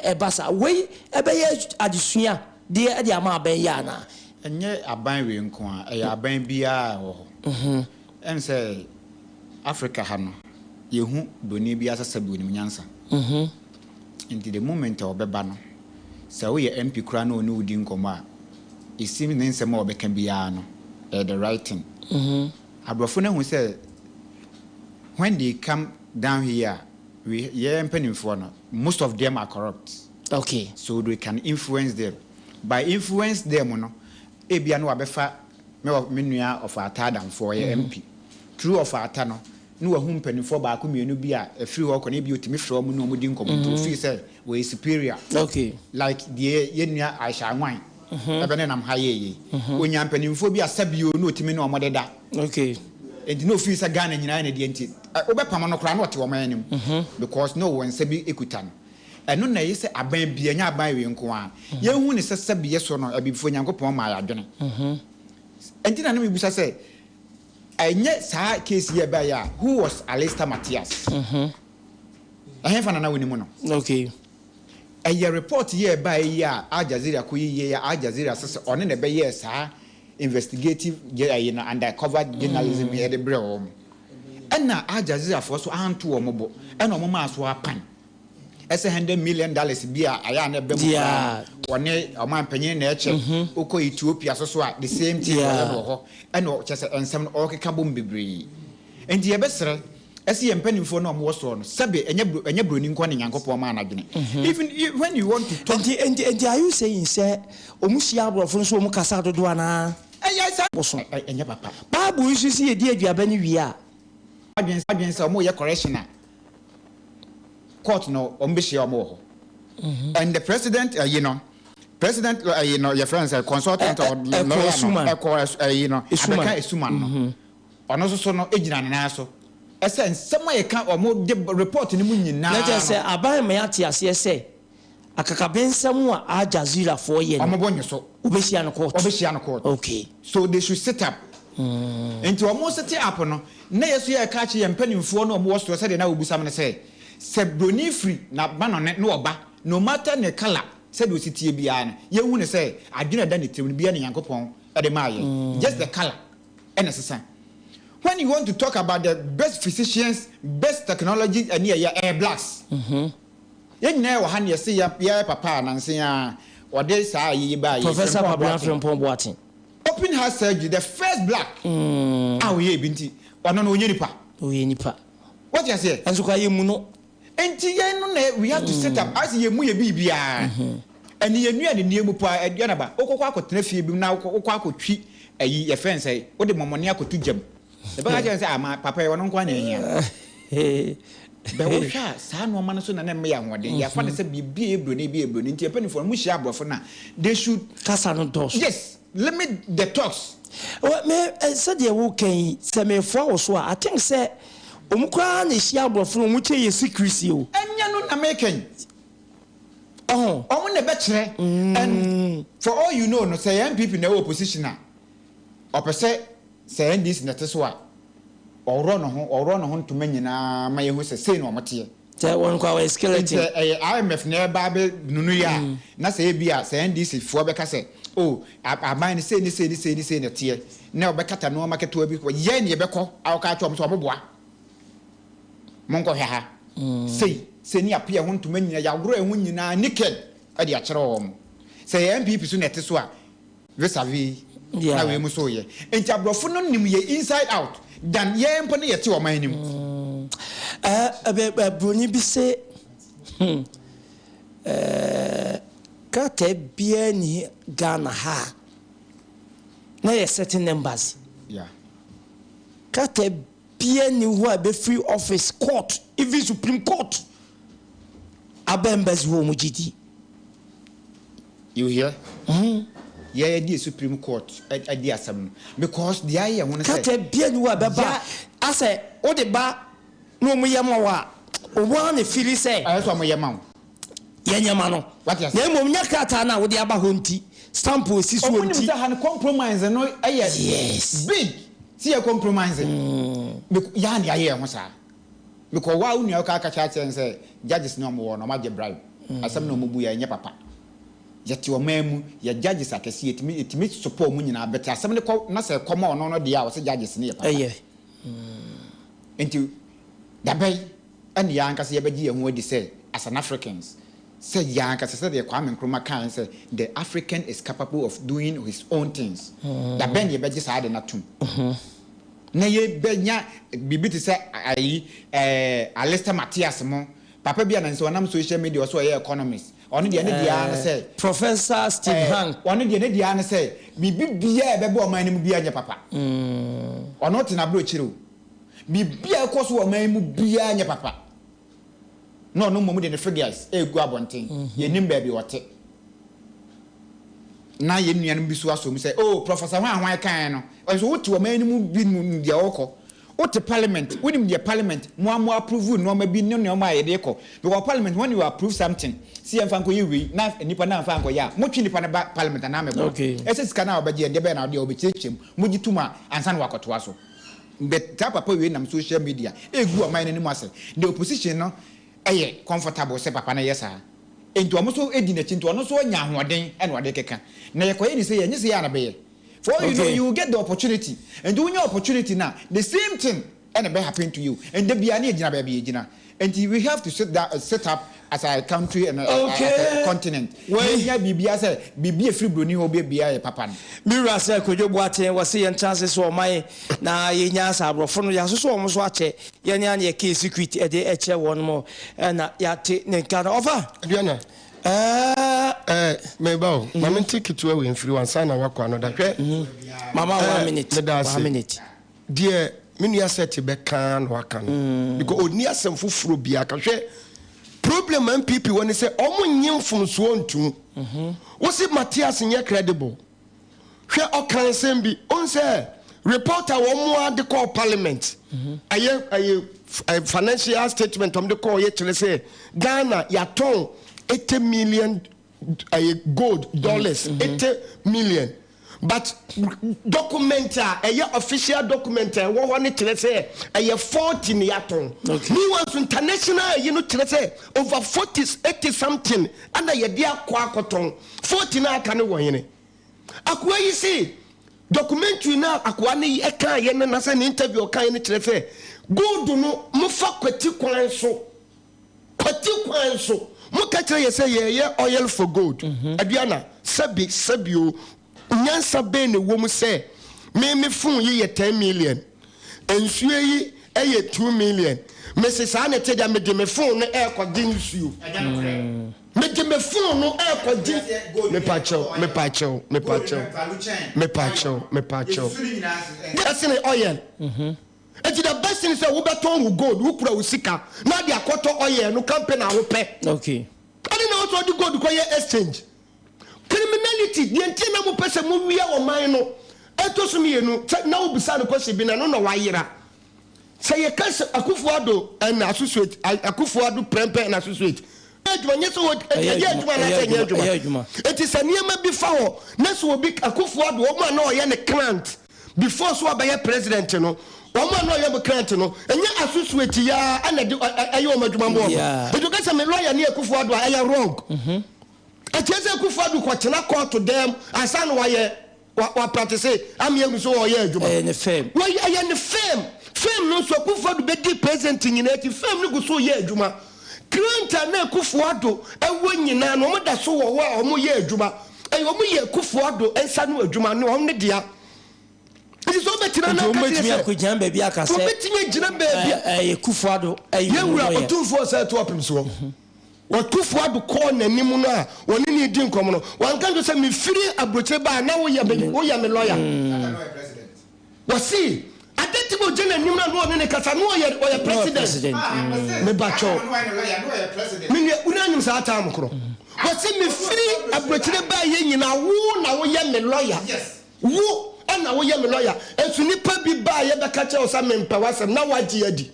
Ɛba saa. Wei ɛbɛyɛ adesua deɛ de ama aban yi anaa? Ɛnyɛ aban wei nko ara, ɛyɛ aban biara a ɛwɔ hɔ. Ɛne sɛ Africa ha no, yɛhu broni biara sɛ sɛbi ɔnim nyansa. Nti the moment a ɔbɛba no, sɛ woyɛ MP koraa na ɔne wo di nkɔmmɔ a, it seems ne nsɛm a ɔbɛka biara no, ɛyɛ the right thing. Aborɔfo no ahu sɛ when they come down here a, we yɛn mpanimfoɔ no, most of them are corrupt. So they can influence them. By influence them no, ebia no wabɛfa me wɔ me nua Ɔfaata adamfoɔ, ɔyɛ MP. Through Ɔfaata no, na wahu mpanimfoɔ baako mmienu bi a ɛfiri hɔ kɔ no, ebia otumi frɛ wɔn ne wɔn di nkɔmmɔ nti ofii sɛ wɔyɛ superior. Like deɛ yɛn nua Aisha Anwan ɛbɛ ne nam ha yɛ yei. Onya mpanimfoɔ bi a sɛbio na otumi ne wɔn deda. Nti na ofii sɛ Ghana nyinaa yɛ ne deɛ nti wobɛpam no koraa na ɔte wɔn anim because na ɔwɔ nsa bi kuta no. Ɛno na ɛyɛ sɛ aban bi, ɛnyɛ aban wei nko ara. Yɛnhu ne sɛ sɛbi yɛ so no, abibifoɔ Nyankopɔn maa yɛ adwene. Ɛnti na na mebisa sɛ, ɛnyɛ saa case yi a ɛbaeɛ a, who was Alistair Matthias? Ɛhefa na na wonim no? Ɛyɛ report yi a ɛbaeɛ yi a Al Jazeera kɔyi yie a Al Jazeera sɛ sɛ ɔne na ɛbɛyɛɛ saa investigative ɛyi no, undercover journalism yɛde brɛ wɔn. Ɛna Al Jazeera foɔ so anto wɔn bo, ɛna wɔn maa so apan. Ɛsɛ $100 million bi a ayɛ a na ɛbɛ mu koraa no, wɔne ɔman panyin na ɛkyɛ. Wokɔ Ethiopia so so a, the same thing wɔyɛ no wɔ hɔ. Ɛna kyerɛ sɛ nsɛm no ɔrekeka bom bebree. Nti yɛbɛsrɛ ɛsɛ yɛn mpanimfoɔ no a wɔwɔ soɔ no, sɛbe ɛnyɛ broni nko na Nyankopɔn maa no adwene. Even when you want to talk. Nti are you saying sɛ wɔn hyia aborɔfo no so wɔn kasa dodo anaa? Ɛyɛ saa. Bosom. Ɛnyɛ papa. Bible yi nso sɛ yɛdi aduaba no wie a. Adwene sɛ wɔreyɛ correction a, court no wɔn bɛhyia wɔn wɔ hɔ. And the president ɛyi no, president ɛyi no, yɛfrɛ no sɛ consultant or lawyer no, ɛkɔ ɛyi no, abɛka Esuman no. Ɔno nso so no gyina ne nan so. Ɛsɛ nsɛm a yɛka wɔn de report no mu nyinaa Na kyerɛ sɛ aban ma yɛate aseɛ sɛ akakabensɛm a Al Jazeera foɔ yɛ no, wɔn bo nye so. Wobɛhyia no court. Wɔbɛhyia no court. So they should sit up. Nti wɔn sit up no, na yɛ so yɛreka akyerɛ yɛn mpanimfoɔ no a wɔwɔ soɔ sɛdeɛ na wɔbisa me no sɛ, sɛ broni firi n'abanɔne na ɔba, no matter ne colour, sɛdeɛ ɔsi teɛ biara no, yɛnhu no sɛ adwene a ɛda ne tirim no biara na Nyankopɔn de maa yɛn. Just the colour ɛna ɛsesa. When you want to talk about the best physicians, best technology ɛne ɛyɛ, ɛyɛ blacks. Yɛn nyinaa wɔ ha na yɛse yɛ yɛ papa a nanse a ɔde saa ayi yi baa yɛ Professor Frimpong Kwabena Boateng. Frimpong Boateng. Open heart surgery, the first black a ɔyɛɛ bi nti ɔno no ɔnyɛ nipa. Ɔyɛ nipa. Wote aseɛ? Nso koraa yɛmmu no. Nti yɛn no na we have to sit up ayɛ sɛ yɛn mu yɛ biribiara. Ɛne yɛn nnuane nnie mu paa aduanaba wokɔkɔ akɔtena fie bi mu na wokɔ akɔtwi ayi yɛfrɛ no sɛ wode mɔmɔne akɔto gya mu. Yɛbɛka kyerɛ no sɛ ah ma papa yi ɔno nko ara na ɛhia. Bɛ wohwɛ a saa nnoɔma no so na na ɛma yɛ ahoɔden. Yɛafa no sɛ biribi a ɛyɛ broni bi yɛ broni nti yɛn mpanimfoɔ no wɔhyia aborɔfo no a they should. Kasa no dɔɔso. Yes, limit the talks. Well, me sɛdeɛ woka yi sɛ mefoa wo so a I think sɛ wɔn koraa na ɛhyia aborɔfo no wɔn kyɛ yɛ secrecy o. Ɛnyɛ no na meka yi. Ɔho. Wɔn na ɛbɛkyerɛ and for all you know no sɛ yɛ NPP na ɛwɔ opposition a ɔpɛ sɛ sɛ NDC na ɛte so a ɔworɔ ne ho, ɔworɔ ne ho ntoma nyinaa ma yɛhu sɛ sei na wɔn teɛ. Sɛ wɔn koraa wɔyɛ skeleton. Nti sɛ ɛyɛ IMF na ɛreba abɛ nunu yɛ a, na sɛ ebi a sɛ NDC foɔ bɛka sɛ oh aban no sei ne sei ne sei ne sei na ɛteɛ, na wɔbɛkata nnoɔma ketewa bi, yɛn na yɛbɛkɔ akɔka akyerɛ wɔn sɛ wɔn boa, monkɔhwɛ ha, sei, sei ne yɛape yɛn ho ntoma nyinaa, yɛaworɔ yɛn ho nyinaa naked de akyerɛ wɔn. Sɛ ɛyɛ NPP so na ɛte so a, vis a vis na wei mu so yɛ. Nti aborɔfo no nim yɛ inside out than yɛn mpo ne yɛte ɔman no mu. Ɛɛ broni bi se hmm ɛɛ krataa biara ni Ghana ha a na yɛ certain embassy. Krataa biara ni hɔ a ɛbɛfiri office, court, even Supreme Court aba embassy hɔ wɔn gye di. You hear? Yɛ yɛ di supreme court adi asɛm no because deɛ ayɛ ho no sɛ. Krataa bia ni hɔ a ɛbɛba asɛ wode ba na wɔn yɛ ma wo a wɔn ara na fili sɛ. Ɛyɛ sɛ wɔn yɛ ma wo. Yɛ nyɛ ma no. Wate aseɛ. Na mmom nyɛ krataa no a wode aba hɔ nti, stamp a ɛsi soɔ Wɔn nim nti. sɛ ha no compromise no yɛ big sɛ yɛ compromise. Yɛ ara na yɛayɛ yɛn ho saa. Because wo a wo nua woka aka kyerɛ akyerɛ no sɛ judges no a wɔwɔ hɔ no wɔagye bribe. Asɛm na ɔmo bu yɛ ɛnyɛ papa. Yɛte ɔman mu, yɛ judges akɛse, yɛtumi support ɔmo nyinaa, but asɛm no kɔ na sɛ ɛkɔma ɔno no deɛ a, ɔsɛ judges no yɛ papa. Ɛyɛ. Nti dabɛn ɛne yɛn ankasa yɛbɛgye yɛn ho adi sɛ as an Africans, sɛ yɛn ankasa, sɛdeɛ Kwame Nkrumah kan sɛ the African is capable of doing his own things, dabɛn ne yɛbɛgye saa de no atom na yɛbɛnya biribi te sɛ ayi Alistair Matthias mo papa bi a nansɛ ɔnam social media ɔsɛ ɔyɛ economist, ɔno deɛ ne deɛ ara ne sɛ Professor Steve Hanke. Ɔno deɛ ne deɛ ara ne sɛ biribi biara a ɛbɛbɔ ɔman no mu biara nyɛ papa. Ɔno te n'aburokyire o, biribi a ɛkɔ so wɔ ɔman mu biara nyɛ papa, na ɔno mmom de ne figures egu abɔnten. Yɛnim baabi ɔte na yɛn nuanom bi so asom sɛ, oh, Professor hwan hwan kan no. Ɔnso wote ɔman no mu bi mu deɛ ɔkɔ, wote parliament, wonim deɛ parliament mo a mo approve nneɛma bi ne nneɛma a yɛde kɔ, because parliament, when you approve something si yɛmfa nkɔyɛ wei na nipa na nfa nkɔyɛ a, motwe nipa no ba parliament anaa mɛboa ɛsɛ sika no a ɔbɛgye yɛn deɛ bɛyɛ na ɔdeɛ ɔbɛkyerɛkyerɛ mu, mogye tum a ansa na wakɔtoa so. But saa papa wei nam social media egu ɔman no anim ase. The opposition no ɛyɛ comfortable sɛ papa no yɛ saa, nti ɔmo nso di n'akyi, nti ɔno nso anya ahoɔden ɛna ɔde keka na yɛkɔyɛ ne sɛ yɛnyɛ sɛ yɛ ana bɛyɛ. For all you know, you will get the opportunity, nti wonya opportunity na the same thing ɛna bɛ happen to you. Nda biara ne yɛgyina baabi yɛgyina, nti we have to sit down, sit up as a country and as a continent. Yɛnya biribiara sɛ biribi efiri buroni hɔ biara yɛ papa no. Me wura sɛ Kwadwo Boateng, wɔse yɛntena ase sɛ ɔman na yɛnya sɛ aborɔfo no yɛasosɔ wɔn so akyɛ yɛne a ne yɛkee secret ɛde ɛkyerɛ wɔn mo ɛna yɛate ne nka no ɔfa. Aduana. Ɛɛ. Ɛɛ meba o. Ma mente ketewa wei mfiri wansa na wakɔ ano da hwɛ. Mama, 1 minute. Meda ase. 1 minute. Deɛ me nua sɛ te bɛka na waka no because ɔnni asɛm foforɔ biara ka. Hwɛ, problem NPP wɔ ne sɛ ɔmo nye mfomsoɔ ntom. Wosi Matthias nyɛ credible. Hwɛ, ɔka nsɛm bi ɔn sɛ reporter wɔn mo ade kɔɔ parliament, ɛyɛ financial statement ɔmo de kɔɔ yɛ kyerɛ sɛ Ghana yɛatɔn 80 million ɛyɛ gold dollars, 80 million, but document a ɛyɛ official document a ɛwɔ hɔ ne kyerɛ sɛ ɛyɛ 40 ne yɛatɔn. Meanwhile so international ɛyi no kyerɛ sɛ over 40, 80 something ɛna yɛde akɔ akɔtɔn. 40 na aka ne wɔ hene? Akoa yi se documentary na akoa ne ɛka yɛ no na sɛ ne interview ɔka yɛ no kyerɛ sɛ gold no mofa kwati kwan so, kwati kwan so moka kyerɛ yɛ sɛ yɛyɛ oil for gold. Aduana, sɛbi sɛbi o, nyansa bɛn na ɛwɔ mu sɛ me phone yi yɛ 10 million, nsuo yi ɛyɛ 2 million, mesi saa na ɛte deɛ mede me phone no ɛrekɔgye nsuo, mede me phone no ɛrekɔgye? Mepakyɛw, mepakyɛw, mepakyɛw, mepakyɛw, mepakyɛw, ɛsene oil. Eti the best thing sɛ wobɛtɔn wo gold, wokura wo sika na de akɔtɔ oil no company a wopɛ. Ɛne na wɔsɔ de gold kɔyɛ exchange. Criminality deɛ nti na mopɛ sɛ mowia ɔman no. Ɛtɔ so mmienu sɛ na wobisa no kɔsi bi na no na wayera sɛ yɛka sɛ Akufo Addo ɛna associate, Akufo Addo Prɛmpɛ and Associate adwuma nyɛ sɛ ɛyɛ adwuma anaasɛ ɛnyɛ adwuma. Eti sɛ nneɛma bi fa hɔ na sɛ obi Akufo Addo wɔn a na ɔyɛ ne client before so ɔbɛyɛ president no, wɔn a na ɔyɛ mo client no, ɛnyɛ associate yaa ɛna de ɛyɛ wɔn adwuma mbɔ wɔn. Etu kasa mi lawyer ne Akufo Addo a ɛyɛ wrong. Ɛkyɛ sɛ Akufo Addo kɔtena court dɛm ansa na wayɛ wa practice ami ehu so ɔyɛ adwuma. Ɛyɛ ne firm. Wɔyɛ, ɛyɛ ne firm. Firm no nso, Akufo Addo bɛdi president nyinaa ti, firm no gu so yɛ adwuma. Client a na Akufo Addo ɛwɔ nyinaa no, wɔn da so wɔ hɔ a wɔn yɛ adwuma. Ɛyɛ wɔn yɛ Akufo Addo nsa no adwuma ne wɔn ne dea. Nti sɛ ɔbɛtena na aka kyerɛ sɛ akɔgyina baabi aka sɛ wɔbɛtumi agyina baabi a ɛyɛ Akufo Addo ɛyɛ yɛwura Ɔtumfoɔ sɛ ɛto apem soɔ. Akufo Addo kɔɔ n'anim no a wɔne ne di nkɔmɔ no, wanka nso sɛ mefiri aburokyire baa na woyɛ me lawyer. Wɔsi adati bɛ ogye n'anim na ɔne ne kasa na ɔyɛ president. Mebakyɛw, menua, wuna anim saa time korɔ wɔsi mefiri aburokyire baa yɛ nyinaa, wo na woyɛ me lawyer, wo ɛna woyɛ me lawyer. Nso nipa bi baa yɛ bɛka kyerɛ wo sɛ mempɛ w'asɛm na wagye adi.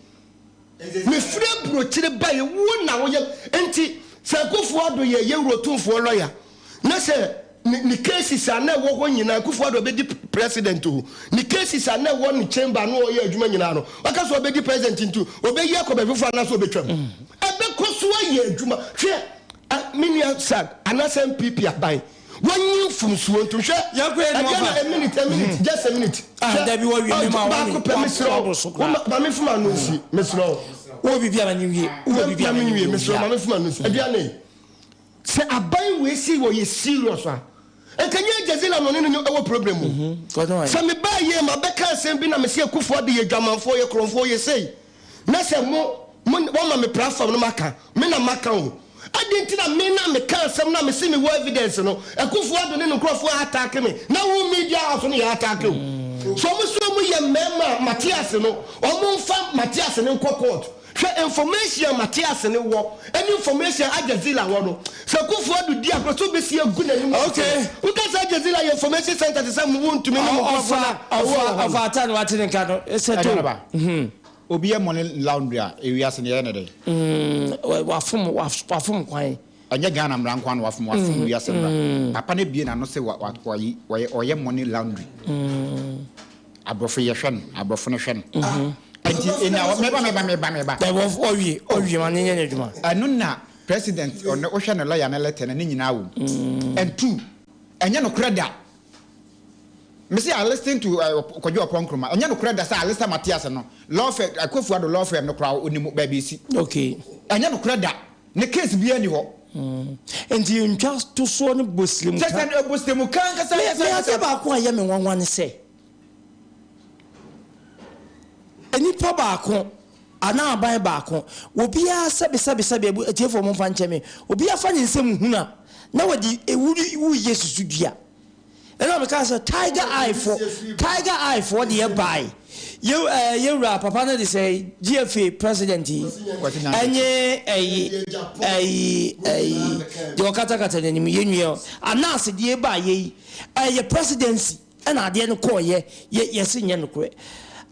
Mefiri aburokyire ba yɛ, wo na woyɛ. Nti sɛ Akufo Addo yɛ yɛwuro Tumfoɔ lawyer na sɛ ne cases a na ɛwɔ hɔ nyinaa, Akufo Addo bɛdi president o, ne cases a na ɛwɔ ne chamber no ɔyɛ adwuma nyinaa no, waka sɛ ɔbɛdi president nti ɔbɛyi akɔ baabi foforɔ anaasɛ ɔbɛtwam, ɛbɛkɔ so ayɛ adwuma. Hwɛ. A me nua Sag anaasɛ NPP aban wɔnyi mfomsoɔ ntom hwɛ Yɛnkɔ yɛn ɛdeɛ ɔfa. na a minute a minute just a minute Ah, hwɛ dabi wɔwie oh, me ma baako wɔn pɛ mesrɛ wɔabɔ wo so wo koraa. ma ma me fom ano nsi mesrɛ wo Wowɔ biribi a ma ne nwie. Wowɔ biribi a ma ma me ne nwie nwie. mesrɛ wo ma me fom ano nsi aduane sɛ aban wei si wɔyɛ serious a nka nyɛ Aljazeera na ɔne no ɛwɔ problem o sɛ mebaa yie ma bɛka asɛm bi na mese Akuffo Addo yɛ dwamanfoɔ yɛ korɔmfoɔ yɛ sei Na sɛ mo, mo, wɔma me platform no maka, me na maka o. Adɛn nti na me na meka asɛm no a mese mewɔ evidence no, Akuffo Addo ne ne nkurɔfoɔ attack me, na wo media house no yɛ attack o. Sɛ wɔn se wɔn yɛ mmarima a Mathias no, wɔn mfa Mathias no nkɔ court. Hwɛ information a Mathias no wɔ, ɛne information a Aljazeera wɔ no. Sɛ Akuffo Addo di agorɔ sɛ wobɛsi agu n'anim ase Okay. no, woka sɛ Aljazeera yɛ information center te sɛ mo, wontumi ne mo nkurɔfoɔ no a ɛwɔ Ɔfa, hɔ no. ɔfa ata na wate ne nka no, sɛ Ɛdeɛ na ba. to. Obi yɛ money laundry a, ewiase no yɛyɛ no dɛn? Mm, wafom, wafom kwan. Ɛnyɛ Ghana mmara nko ara na wafom, wafom wiase mmara. Papa no abue n'ano sɛ wa, wa, wayi, wɔyɛ, ɔyɛ money laundry. Aborɔfo yɛhwɛ no, aborɔfo no hwɛ no. Nti, ɛna, meba, meba, meba, meba. Dɛ, ɔwie, ɔwie ma ne nyɛ n'adwuma. Ɛno na president, ɔno, wohwɛ ne lawyer ne letter no, ne nyinaa wɔ mu. And two, ɛnyɛ nokorɛ da. Me se I listen to uh, Kwadwo Ɔpɔn Nkrumah. Ɛnyɛ nokorɛ da sɛ Alista Matias no law firm, Akufo Addo law firm no koraa onim baabi esi. Okay. Ɛnyɛ nokorɛ da. Ne case biara ni hɔ. Nti ntwa tosoɔ no bɔ sirimu Kyɛ ka. sɛ ɛbɔ sirimu ka ankasa Me ankasa me ankasa. adeɛ baako a ɛyɛ me nwanwa ne sɛ, nipa baako anaa aban baako, obiara sɛbe sɛbe sɛbe abu atiefoɔ momfa nkyɛ me, obiara fa ne nsam hunu a na wɔde ewuri wuyɛ susudua. Ɛna meka sɛ tiger eye fo tiger eye foɔ deɛ bae yɛ ɛɛ yɛwura papa no de sɛ GFA president yi ɛnye ɛyi ɛyi ɛyi deɛ ɔkatakata n'anim yɛ nua anaase deɛ ba yɛ yi ɛyɛ presidency ɛna adeɛ no kɔɔ yɛ yɛ yɛsi nyɛ nokorɛ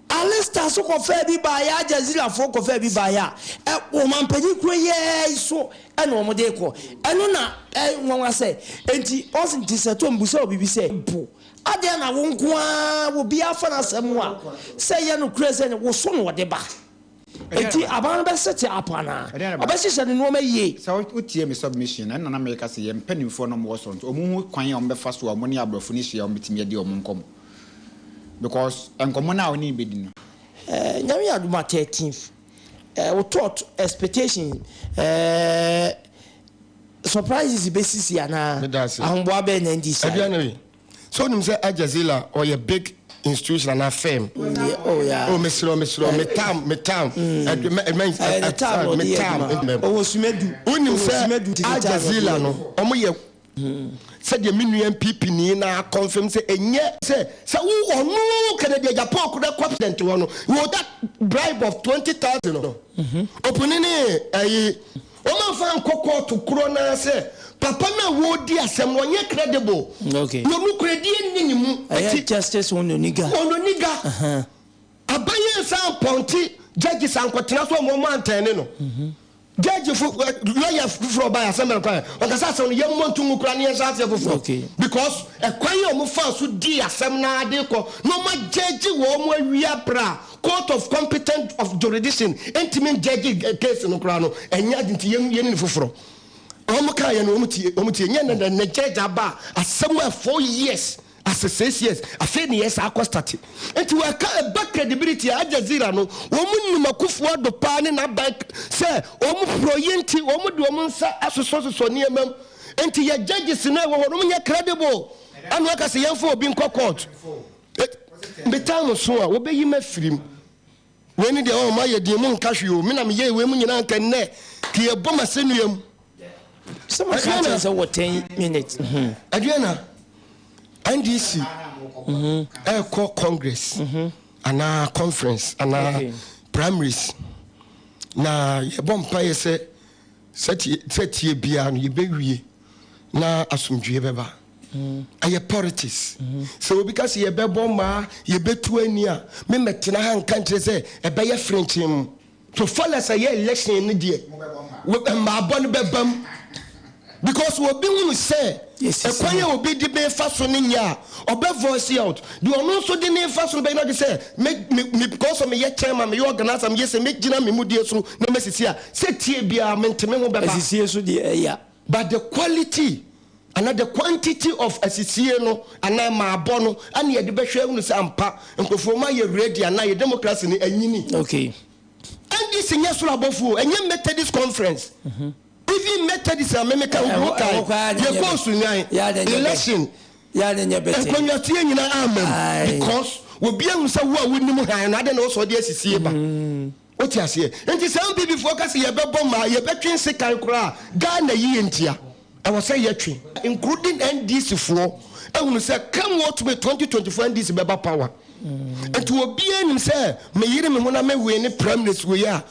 Alistair so kɔfɛɛ bi baayɛ Al Jazeera foɔ kɔfɛɛ bi baayɛ a ɛ ɔmanpanyin kuro yɛɛ so ɛna wɔn de kɔ ɛno na ɛ nwanwa sɛ enti ɔsi nti sɛ to mbusa obi bi sɛ bo adeɛ na wo nko ara wo bi afa n'asɛm a sɛ yɛ no kura sɛ wo so na ɔde ba enti aban no bɛsɛte apo anaa ɔbɛhyehyɛ ne nneɛma yie. Sɛ wotie me submission a, ɛnna na meka sɛ yɛn mpanimfoɔ no a wɔwɔ soro nso, wɔhu kwan a wɔbɛfa so a wɔne aborɔfo no hyia a wɔbɛtumi adi wɔn nkɔmmɔ. Because nkɔmmɔ no a wɔne no bɛdi no. Eh, Nyame yɛ adom a 13th. Eh, wo thought, expectation, eh, surprises bɛsisi anaa? Meda ase. Ahoboa bɛn na NDC ayɛ? Aduane wei. So wonim sɛ Al Jazeera ɔyɛ big institution anaa firm? Yeah, oh yeah. Oh, mesrɛ wo, mesrɛ wo, me tam, me tam. Ɛdu- mɛ- mɛ- Ɛyɛ ne time me ɔde yɛ tam, adwuma. mɛ- Ɔwɔ sumedu. Wonim Ɔwɔ sɛ sumedu nti ne Al time ɔde yɛ Jazeera adwuma. no, ɔmo yɛ sɛdeɛ me nua NPP ni na akɔnfɛm sɛ ɛnyɛ sɛ sɛ wo ɔno Kennedy Agyapong kora kɔ president hɔ no wɔ that bribe of 20,000 no opuni ne ɛyi wɔn amfa nkɔ kɔɔto korɔ naa sɛ papa no a wɔredi asɛm no ɔnyɛ credible. Okay. Na nokorɛdie nni ne mu. Ɛyɛ Nti Justice Ononiga. Ononiga aban yɛ nsa mpɔnte judges ankɔtena so ɔmo ɔmo antɛne no. Judge fo lawyer foforɔ ɔbaeɛ asɛm bɛn kwan ɔka sɛ asɛm no yɛmmɔ nto ngu koraa ne yɛnhyɛ aseɛ foforɔ Okay. because ɛkwan a ɔmo faa so dii asɛm no ara de kɔ na ɔmo agyɛgye wɔn mo awie abrɛ a court of competent of jurisdiction ntumi ngyɛgye case no koraa no ɛnyɛ ade nti yɛn yɛni no foforɔ ɔmo kaa yɛ no ɔmo tie ɔmo tie nyɛ nɛ nɛ judge aba a asɛm a 4 years asɛ 6 years afei ne yɛ saa akɔ start nti wɔka ɛba credibility a Al Jazeera no wɔn mu nim Akufo Addo paa ne n'aban sɛ wɔn porɔyɛ nti wɔn de wɔn nsa asosɔsosɔ nneɛma mu nti yɛ judges no ɛwɔ hɔ no wɔn nyɛ credible ɛna wɔka sɛ yɛmfa obi nkɔ court metaa mo so a wɔbɛyi ma firim wei ne deɛ wɔn ayɛ deɛ mu nka hwee o me na meyɛ wei mu nyinaa nka nnɛ ka yɛbɔ ma sɛnnua mu. Sɛ ma ka kyerɛ sɛ wɔ 10 minutes. Aduana, NDC ɛrekɔ congress anaa conference anaa primaries na yɛbɔ mpaeɛ sɛ sɛ tie biara no yɛbɛwie na asomdwie bɛba. Ɛyɛ politics sɛ obi ka sɛ yɛbɛbɔ mmaa yɛbɛtu ani a memɛtena ha nka nkyerɛ sɛ ɛbɛyɛ frenkyen mu so far as ɛyɛ election no deɛ mmaabɔ no bɛba mu because obi hunu sɛ ɛkwan a obi de bɛfa so no nyɛ a ɔbɛ voice out deɛ ɔno nso de ne fa so no bɛyɛ no sɛ me me me because meyɛ chairman, meyɛ organizer, meyɛ sɛ megyina me mudie so na mɛsisi a sɛ tie biara mente me ho bɛba. Asisie so deɛ ɛya. But the quality anaa the quantity of asisie no anaa mmaabɔ no ɛna yɛde bɛhwɛ ahunu sɛ ampa nkurɔfoɔ mu ayɛ ready anaa yɛ democracy no anyini. Okay. NDC nyɛ soro abɔfoɔ o, ɛnyɛ Methodist conference. Even Methodist a me meka ho bi, wokae, yɛkɔɔ Sunyani, election, nkonnwateɛ nyinaa amma mu because obi ahu sɛ wo a wonim hann no adɛn na wosɔ de asisie ba. Wote aseɛ? Nti saa NPP foɔ ka sɛ yɛbɛbɔ mmaa, yɛbɛtwe nsekan koraa a, Ghana yie ntia. Ɛwɔ sɛ yɛtwe. Including NDC foɔ ahunu sɛ come what may 2024 NDC bɛba power. Nti obiara nim sɛ meyere me ho na me win primaries wei a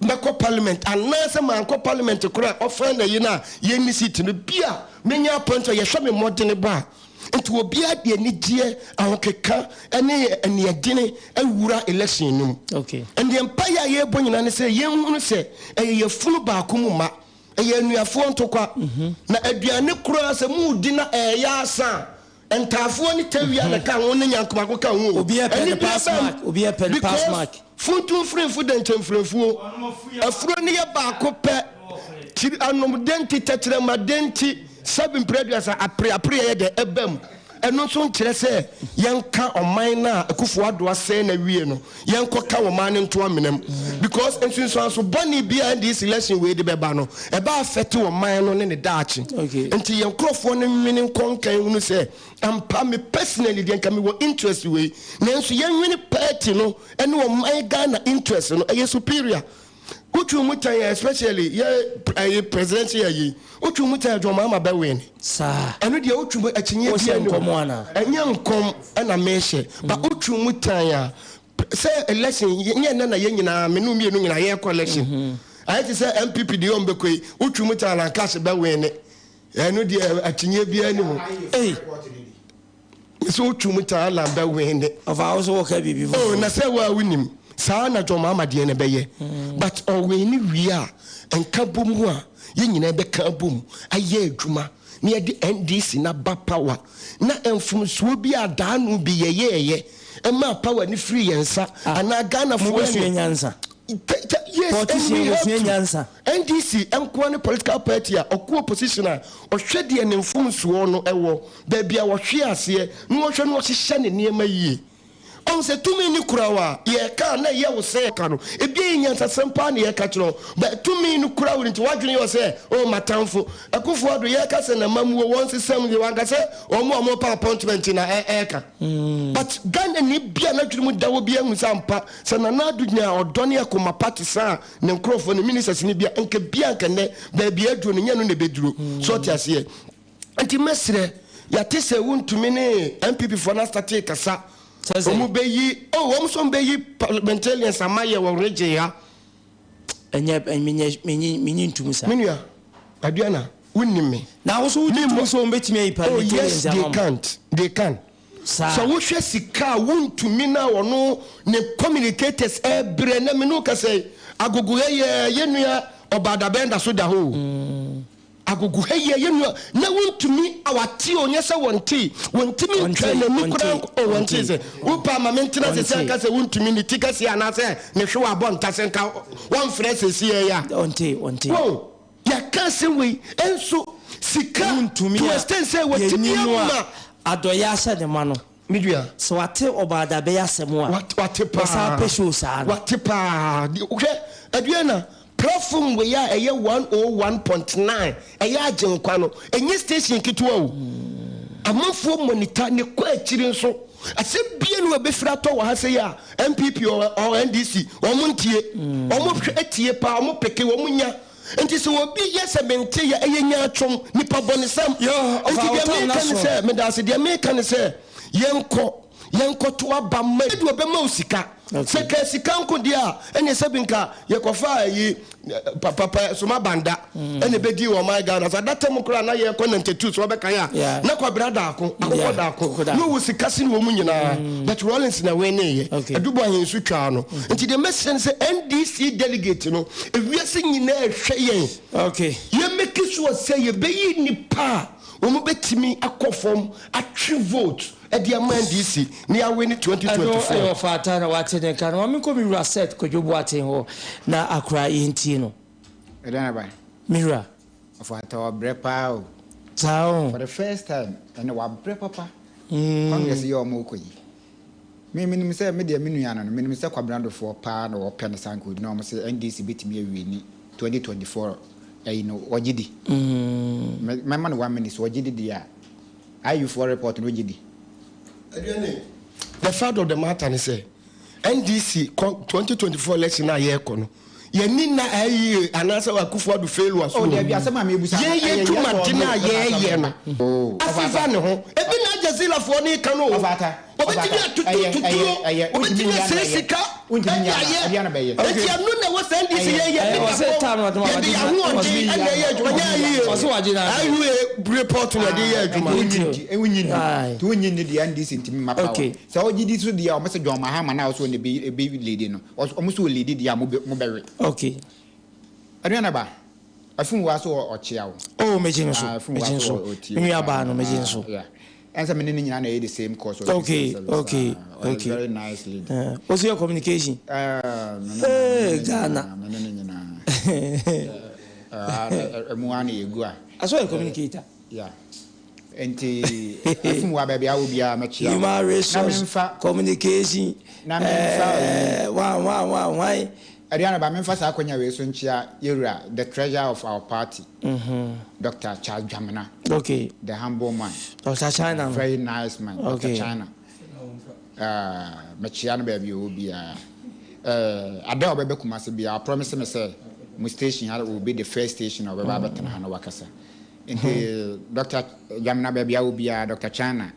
mɛkɔ parliament anaasɛ mankɔ parliament koraa a ɔfan na yi no a yɛnni seat no bi a menya appointment yɛhwɛ me mmɔdene bɔ a. Nti obiara de anigyeɛ, ahokeka ne aniɛdene awura election no mu. Ɛndeɛ mpaeɛ a yɛrebɔ nyinaa ne sɛ yɛnhunu sɛ ɛyɛ yafunu baako mu mma, ɛyɛ anuafoɔ ntokwa. Na aduane koraa sɛ moredi na ɛreyɛ asa a, ntaafoɔ ne tawia na ɛka ho ne nyankomako ka ho o. Anibere bɛm because funtum firimfo dɛnkyɛmfirimfuo, afuro no yɛ baako pɛ, tiri anom dɛnti tɛkyerɛma dɛnti. Sɛbe mprɛ aduasa apereapereɛ yɛ dɛ ɛba mu. Ɛno nso nkyerɛ sɛ yɛnka ɔman no a Akuffo Addo asɛe no awie no, yɛnkɔka ɔman no nto amena mu. Because nsunsuanso bɔne biara NDC election wei de bɛba no, ɛbɛ affect ɔman no ne ne daakye. Nti yɛn nkorɔfoɔ no nwene nkɔ nkan nhunu sɛ ampa me personally deɛ nka mewɔ interest wei, nanso yɛnwene party no ne ɔman Ghana interest no, ɛyɛ superior. Wotwi mu kyɛn yɛ especially yɛ ɛyi presidential yɛ yi wotwi mu kyɛn John Mahama bɛ win. Saa. Ɛno deɛ wotwi mu akyinnye bi ɛni ho. Ɛnyɛ nkɔm ɛna mehyɛ ba mm. Wotwi mu kyɛn a sɛ election nyɛ nnɛ na yɛn nyinaa me no mmienu nyinaa yɛkɔ election. Mm-hmm. Ayɛ te sɛ NPP deɛ ɔmbɛkɔ yi wotwi mu kyɛn Alan Cash bɛ win ne. Ɛno deɛ akyinnye biara ni ho. Ei. Sɛ wotwi mu taa na bɛ win ne. Ɔfa wo so wɔka biribi foforɔ. Oh na sɛ wo a wonim saa na John Mahama deɛ no bɛyɛ but ɔwin wie a nka bom a yɛn nyinaa bɛka abom ayɛ adwuma na yɛde NDC no aba power na mfomsoɔ bi a daano bi yɛyɛɛyɛ ɛmaa power no firi yɛn nsa anaa Ghanafoɔ Mobɛsua nyansa. Yes, and we have to. NDC nkoa ne political party a ɔkɔ opposition a ɔhwɛ deɛ ne mfomsoɔ no wɔ, baabi a ɔhwe aseɛ na ɔhwɛ na ɔhyehyɛ ne nneɛma yie. Ɔhu sɛ tumi no kura wo a, yɛreka a na ɛyɛ wo sɛ ka no, ebi ɛyɛ nyansasɛm paa na yɛreka kyerɛ wo, but tumi no kura wo nti w'adwene yɛ wo sɛ oh m'atamfo. Akuffo Addo yɛreka sɛ n'amammuo wɔnsesam deɛ wanka sɛ wɔn a wɔrepɛ appointment na ɛreka. But Ghanani bi a n'adwene mu da hɔ biara hu sɛ ampa sɛ Nana Addo nyaa ɔdɔ ne akoma pa te saa ne nkorɔfoɔ ne ministers no bi a nka bi a nka nnɛ baabi a aduro no nyɛ no na ɛbɛduro. So ɔte aseɛ? Nti mɛsrɛ, yɛate sɛ wontumi ne NPP foɔ no astate kasa. Wɔn bɛyi, oh wɔn nso bɛyi parliamentarians ama yɛ wɔ region ha. Ɛnyɛ, menyɛ, menyi, menyi ntum saa. Me nua, Aduana, wonim me. Na wo so wogye tom sɛ wɔn bɛtumi ayi parliamentarians ama mo? Oh yes, they can't, they can. Saa. Sɛ wohwɛ sika a wontumi na ɔno ne communicators ɛbrɛ na me ne wo kasa yi, agogo ha yi ɛɛ yɛn nua Ɔbaadabɛn da so da hɔ o. Agogo ha yi ɛyɛ nua na wontumi a wate o nyɛ sɛ wɔntee, wɔntumi ntwa n'ani koraa nko o wɔntee sɛ wopɛ ama me ntena sese anka sɛ wontumi ne ti kɛseɛ anaasɛ ne hwewa abɔ ntase nka wɔmfrɛ sese yɛ a. Ɔntee, ɔntee. Wɔn. Yɛaka asɛm wei nso sika Wontumi to a extent sɛ watumi yɛnni no a ama. adɔeɛ ahyɛ ne ma no. Me dua. Sɛ wate ɔbaadabɛ yi asɛm a, Wate, wate paa. ɔsan pɛ show saa no. Wate paa. Deɛ, hwɛ, Aduana, platform wei a ɛyɛ 101.9, ɛyɛ Agyenkwa no, ɛnyɛ station ketewa o. Amanfoɔ monitor ne kɔ akyiri nso. Asɛm bia ni wɔbɛfiri atɔ wɔ ha sei a, NPP or, or NDC, wɔn ntie. Wɔn hwɛ tie paa, wɔn peke, wɔn nya. Nti sɛ obi yɛ sɛ mente yɛ, ɛyɛ nyaatwom, nipa bɔnesɛm. Yo, Nti ɔfa deɛ wo tam meka na ne so. sɛ, medaase, deɛ meka ne sɛ, yɛnkɔ, yɛnkɔto aba mma. Ɛde ɔbɛma wo sika. Sɛ ka sika nko deɛ a, ɛneɛ sɛbi nka yɛkɔfaa ayi, papa Soma Banda ɛna ɛbɛdii wɔ ɔman Ghana so. Adata mu koraa na yɛkɔ 92 so wɔbɛkan a, na Kwabena Daako, Akokɔ Daako, na ɔwɔ sika sene wɔn nyinaa. But Rawlings na winneeɛ. Aduboah nso twaa no. Nti deɛ mɛsrɛ ne sɛ NDC delegate no, ewiase nyinaa ɛhwɛ yɛn. Yɛ make sure sɛ yɛbɛyi nnipa a wɔbɛtumi akɔ fam atwe vote de ama NDC na yɛawene Ɛno 2024. yɛ ɔfata na wate ne nka no. Ma menkɔ me wura Seth Kwadwo Boateng hɔ na akora yɛntie no. Ɛdɛn na ɛbae? Me wura. Ɔfata ɔbrɛ paa o. Saa o. For the first time ɛnɛ wabrɛ papa. Congress yi a ɔmo kɔ yi. Me menim sɛ me deɛ me nua no no menim sɛ Kwabena Dofoɔ paa na ɔpɛ no saa nka odi na ɔmo sɛ NDC bɛtumi awini 2024 ɛyi no ɔgye di. Mɛma no one minute sɛ ɔgye di deɛ a IU foɔ report no ɔgye di. Aduane, the fact of the matter ne sɛ NDC kɔ 2024 election a yɛrekɔ no, yɛnni nna IEA anaasɛ Akufo Addo failure so Oh, o. dabi, asɛm a mebusa no, Yɛn ɛyɛ yɛn yes or dwumadi no no a ɛna asɛm yɛreyɛ no. no, Oh, afifa ɔfata. ne ho. Ebi na Al Jazeera foɔ no reka no o. Ɔfata, Wɔbɛtumi ɔfata, atutu ɛyɛ, tutuo, ɛyɛ, ɛyɛ, wontumi wɔbɛtumi nyɛ asɛe no ɛyɛ, sika wontumi ɛde nyɛ no, ayɛ. ɛdeɛ na bɛyɛ. Enti ɛno na ɛwɔ sɛ NDC Ɛyɛ, yɛ, yɛn Ɛyɛ, ɔsɛ nnipa time na ɔde ma yɛde wagye yɛn na- ahoɔden ɛna ɛyɛ adwuma, nyɛ IEA. Ɔsɛ wagye na- IUA report na yɛde yɛ adwuma. Nti wonyi nni, Aye. nti wonyi nni deɛ NDC ntumi mma power. Okay. Sɛ wogye di so deɛ a, wɔn sɛ John Mahama na ɔsɛ ɔna ebi ebi leadi no, wɔn sɛ ɔleadi deɛ a mo bɛ mo bɛwe. Okay. Aduane ba, Afunwa so ɔkyea wo. Oh, megye no so. Ah, Afunwa Megye no so so. ɔtie Me wo nua paa. baa no, megye no Ah, so. yeah. Ɛnsɛ me ne ne nyinaa na ɛyɛ the same course. Ɔyɛ civil service. Ah, ɔyɛ very nice lady. Eh, wo so yɛ communication? Ah, me ne Hey, ne Ghana. nyinaa, me ne ne nyinaa. Ah, ɛmu ara na yɛgu a. Aso yɛ communicator. Yeah. Nti Afunwa baabi a wɔ biara mɛkyea wo. Human Na resource, memfa communication. Na memfa Eh, wan wan wan wan. Aduane ba, memfa saa akonnwa wei so nkyea yɛwura, the treasurer of our party, Dr. Charles Dwamena, the humble man, Dr. China no. very nice man, Dr. China. Mekyea no baabi a ɔwɔ biara. Ada a ɔbɛba Kumasi biara, ɔpromise me sɛ mo station ha will be the first station a ɔbɛba abɛtena ha na wakasa. Nti Dr. Dwamena baabi a wɔ biara, Dr. China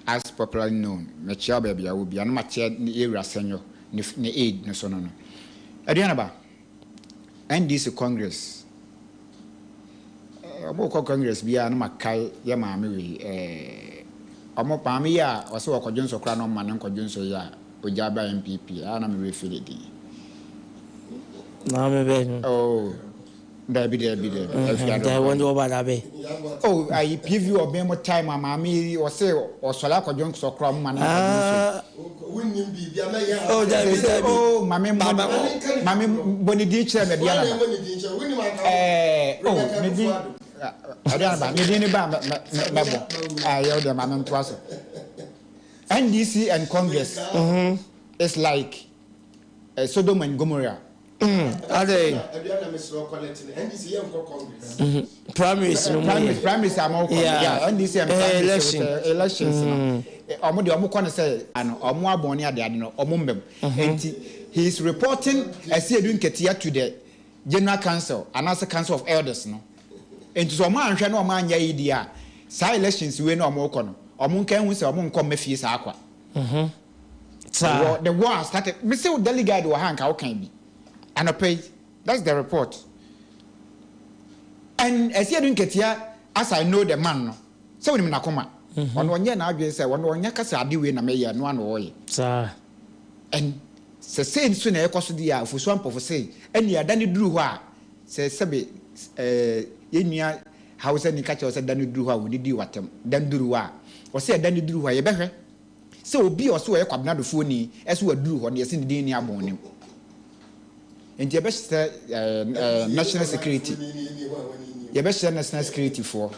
as popularly known, mekyea wo baabi a wɔ biara, na makyea yɛwura Senyo ne ne aid no so no no. Aduane ba, NDC Congress, ɔmo kɔ Congress biara na makae yɛ maame wei, ɔmo maame yi a ɔsɛ wɔkɔdwo nsɔ koraa na ɔma ne nkɔdwo nsɔ yi a ogya ba NPP a na me werɛ fi ne din. Maame bɛɛ no. Oh, dabi dabi dabi. Afi ado. Dabi wɔn de wɔba dabi. Oh, ayi PV ɔbɛn mo time a maame yi ɔsɛ ɔsɔre akɔdwo nsɔ koraa ɔmo ma ne nkɔdwo nsɔ. Ah, Wonnim biribi a mɛyɛ a. oh, dabi dabi. Oh, maame mbɔ maame bɔ ne din kyerɛ me aduane ba. Oh, ne din aduane ba ne din ne ba mɛ mɛ mɛbɔ. Ɛyɛ o deɛ maame ntoa so. NDC and Congress is like Sodom and Gomorrah. Ade primaries no mu Primaries yɛ. primaries a mo kɔ. Yeah, NDC and primaries Election. Elections no. Ɔmo deɛ ɔmo kɔ no sɛ ano ɔmo abɔn ne ade ade no ɔmo mbɛm. Nti he is reporting Asiedu Nketia to the General Council anaasɛ Council of Elders no. Nti sɛ ɔmo anhwɛ na ɔmo anyɛ yi deɛ a saa elections wei na ɔmo kɔ no ɔmo nka ehu sɛ ɔmo nkɔ mma fie saa akwa. Saa. The war has started. Me say Daily Guide wɔ ha nka ɔkan bi. Anɔpɛ yi, that's the report. And Asiedu Nketia, as I know the man no, sɛ onim n'akoma. Ɔno ɔnyɛ n'adwene sɛ ɔno ɔnyɛ kasa ade wei na mɛyɛ no ano ɔyɛ. Saa. And sɛ sei nso na ɛkɔ so deɛ a Ofosu Ampɔfo sei ɛne ada ne duru hɔ a sɛ sɛbe yɛn nua Hausa ni ka kyerɛ sɛ da ne duru hɔ a wɔde di watam da ne duru hɔ a ɔsɛ ɛda ne duru hɔ a yɛbɛhwɛ sɛ obi a ɔsɛ ɔyɛ Kwabena Dofoɔ ni ɛsɛ waduru hɔ no yɛsɛ ne din ni abɔn ne mu nti yɛbɛhyɛ ɛɛ ɛɛ national security yɛbɛhyɛ national security foɔ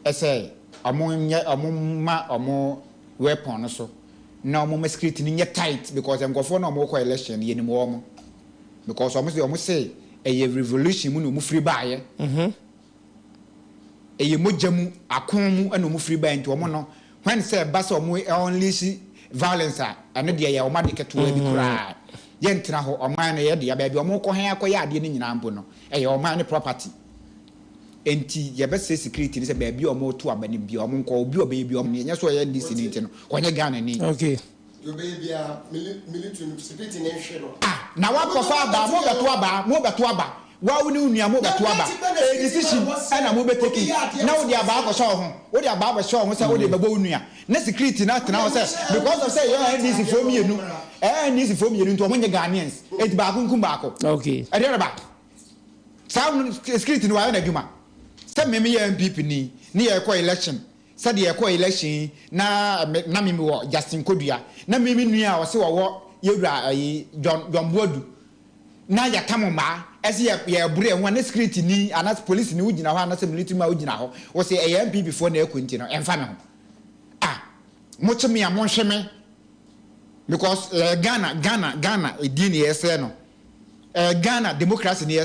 ɛsɛ ɔmo nyɛ ɔmo ma ɔmo weapon no so na ɔmo ma security no nyɛ tight because nkɔfoɔ na ɔmo kɔ election no yɛnim wɔn because ɔmo sɛ ɛyɛ revolution mu na ɔmo firi baayɛ ɛyɛ mogya mu ako mu ɛna ɔmo firi baayɛ nti ɔmo no when sɛ ɛba sɛ ɔmo unleash violence a ɛno deɛ yɛ ɔmo ade ketewa bi koraa yɛntena hɔ ɔman no yɛ deɛ baabi ɔmo kɔ hɛn akɔyɛ adeɛ no nyinaa mpo no ɛyɛ ɔman no property nti yɛbɛsɛ security ni sɛ baabi a ɔmo to aba no bi ɔmo nkɔ obi a ɔbɛyɛ bi ɔmo nyɛ so ɔyɛ NDC ni nti no ɔnyɛ Ghana ni. Ah, na wakɔfa aba mo bɛto aba mo bɛto aba wa wo ne wo nua mo bɛto aba ɛyɛ decision ɛna mo bɛ take na wo de aba akɔhyɛ wo ho wo de aba abɛhyɛ wo ho sɛ wo de bɛbɔ wo nua na security na tena hɔ sɛ because of sɛ ɛyɛ NDC foɔ mmienu ɛyɛ NDC foɔ mmienu nti ɔmo nyɛ Ghanaians eti baako nkum baako. Ɛdeɛ reba saa security no wayɛ n'adwuma sɛ mmemme yɛ NPP ni ne yɛ kɔ election sɛdeɛ yɛkɔ election yi na me na mi wɔ Justin Kodua na mi mi nua a ɔsɛ wɔwɔ yɛwura ayi John John Boadu na yɛtam mmaa. Ɛsɛ yɛ yɛboro yɛn ho a, ne security ni anaasɛ police ni wogyina hɔ anaasɛ military ma wogyina hɔ, wɔsɛ ɛyɛ NPP foɔ na ɛkɔ, nti no ɛmfa me ho. Ah, mokye me a, monhwɛ me, because Ghana, Ghana, Ghana edin ni yɛsɛ no, Ghana democracy ni.